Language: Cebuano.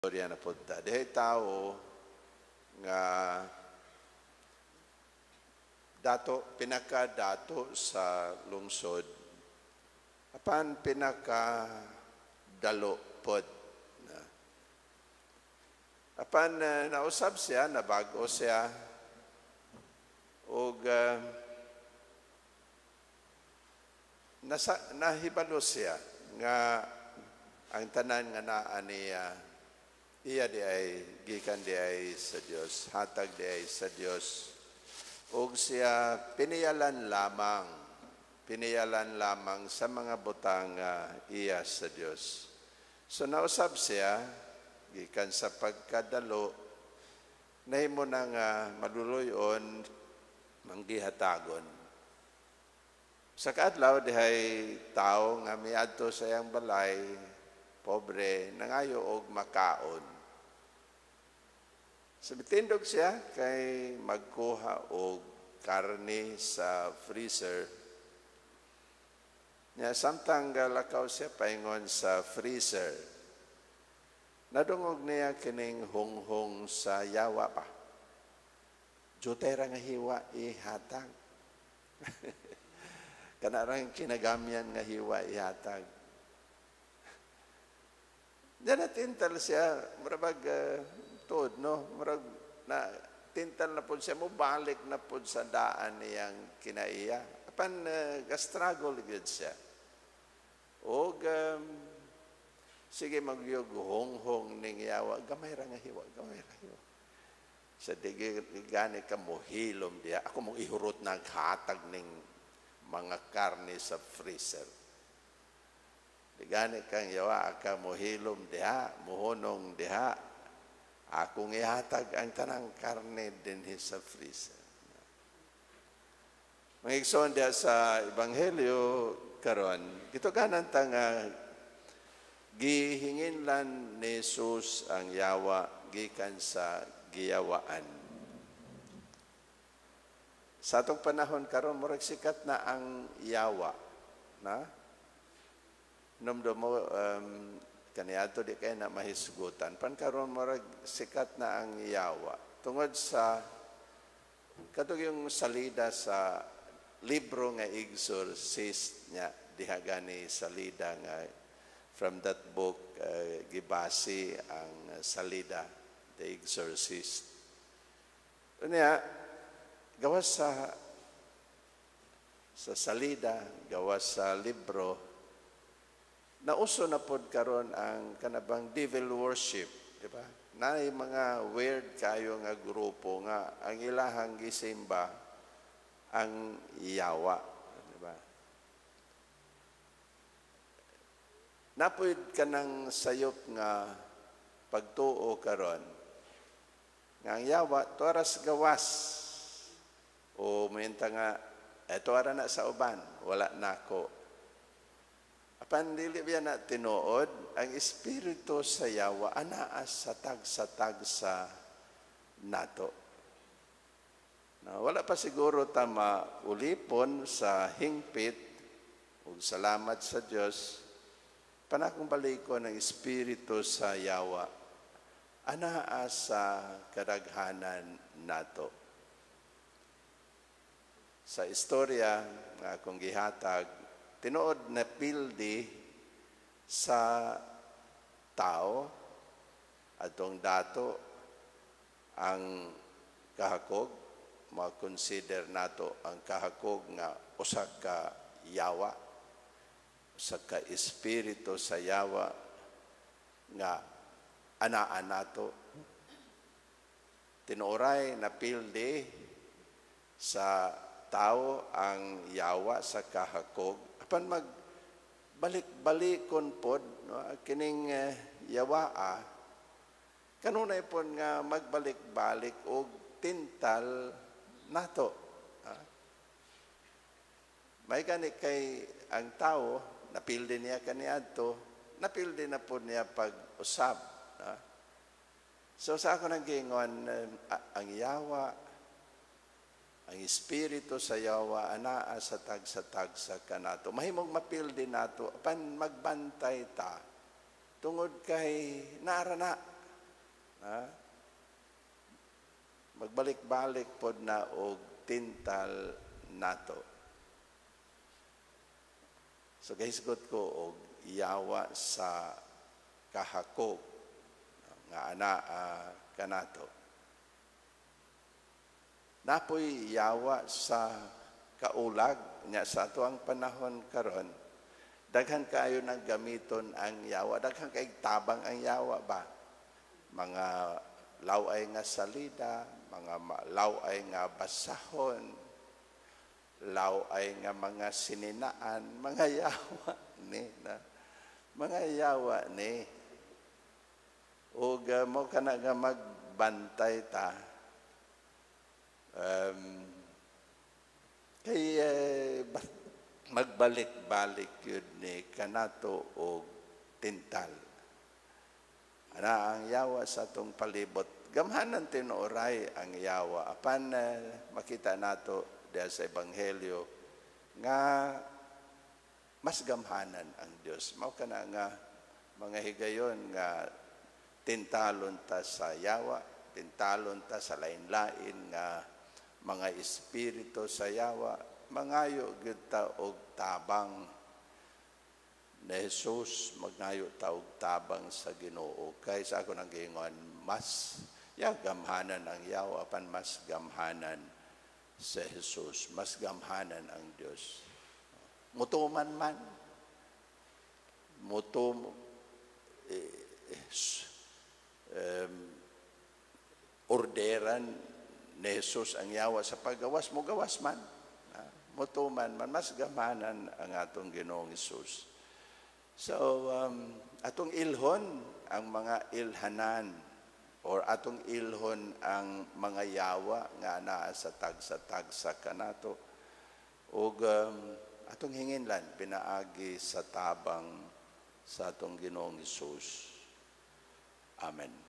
Istorya na punta. Dihay tao nga dato, pinakadato sa lungsod, apan pinaka dalo pod. Na. Apan nausab siya, nabago siya, ug nasa, nahibalo siya nga ang tanan nga naa niya, iya di ay gikan di ay sa Dios, hatag di ay sa Dios. Ug siya piniyalan lamang sa mga butang nga iya sa Dios. So nausab siya gikan sa pagkadalo, nahimo na nga maluluyon, manggihatagon. Sa kaadlaw, dihay tao nga miadto sa iyang balay, pobre, nangayo og makaon. So mitindog siya kay magkuha og karne sa freezer. Nya samtang galakaw siya paingon sa freezer, nadungog niya kining hunghong sa yawa pa. "Jutay ra nga hiwa ihatag. Kana rang kinagamyan nga hiwa ihatag." Diyan na tintal siya, murabag tuod, no? Murag na tintal na po siya, mo balik na po sa daan niyang kinaiya. Apan ga-struggle gyud siya. Og sige magyog honghong ning yawa, "Gamay ra nga hiwa, gamay ra hiwa." Sa digi gani ka mohilom diya, ako mong ihurot na hatag ning mga karne sa freezer. Di gani kang yawa ka mohilom diha, mohunong diha. Akong ihatag ang tanang karne dinhi sa freezer. Mga igsoon, diha sa Ebanghelyo karon, gituganan ta nga gihinginlan ni Jesus ang yawa gikan sa giyawaan. Sa atong panahon karon, murag sikat na ang yawa, na? Numdo mo kaniadto di kay na mahisgutan. Pan karon murag sikat na ang yawa tungod sa katong yung salida sa libro nga Exorcist niya, diha gani salida nga from that book gibase ang salida The Exorcist. Unya gawas sa salida, gawas sa libro, nauso na pod karon ang kanabang devil worship, di ba? Naay mga weird kayo nga grupo nga ang ilahang gisimba ang yawa, di ba? Napoy kanang sayop nga pagtuo karon nga ang yawa tuaras gawas o minta nga tuara na sa uban, wala nako. Apan dili biya na tinuod, ang espiritu sa yawa anaa sa tagsa-tagsa nato. Na wala pa siguro ta maulipon sa hingpit, ug salamat sa Dios, panakong balikon ang espiritu sa yawa anaa sa kadaghanan nato. Sa istorya nga akong gihatag, tinuod na pildi sa tao atong dato ang kahakog, ma-consider nato ang kahakog nga usa ka yawa, usa ka espiritu sa yawa nga anaa nato. Tinuoray na pildi sa tao ang yawa sa kahakog, apan mag balik-balikon pod, no, kining yawaa kanunay pod nga magbalik-balik og tintal nato. Ha? May gani kay ang tao napildi niya kaniadto, napildi na pod niya pag-usab. Ha? So sa ako nang giingon, ang yawa, ang espiritu sa yawa anaa sa tagsa-tagsa kanato. Mahimong mapildi nato apan magbantay ta tungod kay naara na. Ha? Magbalik-balik pod na og tintal nato. So gahisgot ko og yawa sa kahakog nga anaa kanato. Napoy yawa sa kaulag nya sa ato ang panahon karon, daghan kaayo nang gamiton ang yawa, daghan kay tabang ang yawa ba, mga laway nga salida, mga laway nga basahon, laway nga mga sininaan, mga yawa ni na, mga yawa ni. Ug mo kana nga magbantay ta kay magbalik-balik yun ni kanato og tintal. Ana ang yawa sa atong palibot. Gamhanan tinuoray ang yawa. Apan makita nato diha sa Ebanghelyo nga mas gamhanan ang Dios. Mao kana nga mga higayon nga tintalon ta sa yawa, tintalon ta sa lain-lain nga mga espiritu sa yawa, mangayo gyud ta og tabang ni Jesus, magnayo ta og tabang sa Ginoo. Kay sa ako nang giingon, mas ya gamhanan ang yawa, apan mas gamhanan sa Jesus, mas gamhanan ang Dios. Mutuman man mutum eh, orderan ni Jesus ang yawa sa paggawas, mo gawas man. Mutuman man, mas gamhanan ang atong Ginoong Hesus. So, atong ilhon ang mga ilhanan or atong ilhon ang mga yawa nga naa sa tagsa-tagsa kanato ug atong hinginlan pinaagi sa tabang sa atong Ginoong Hesus. Amen.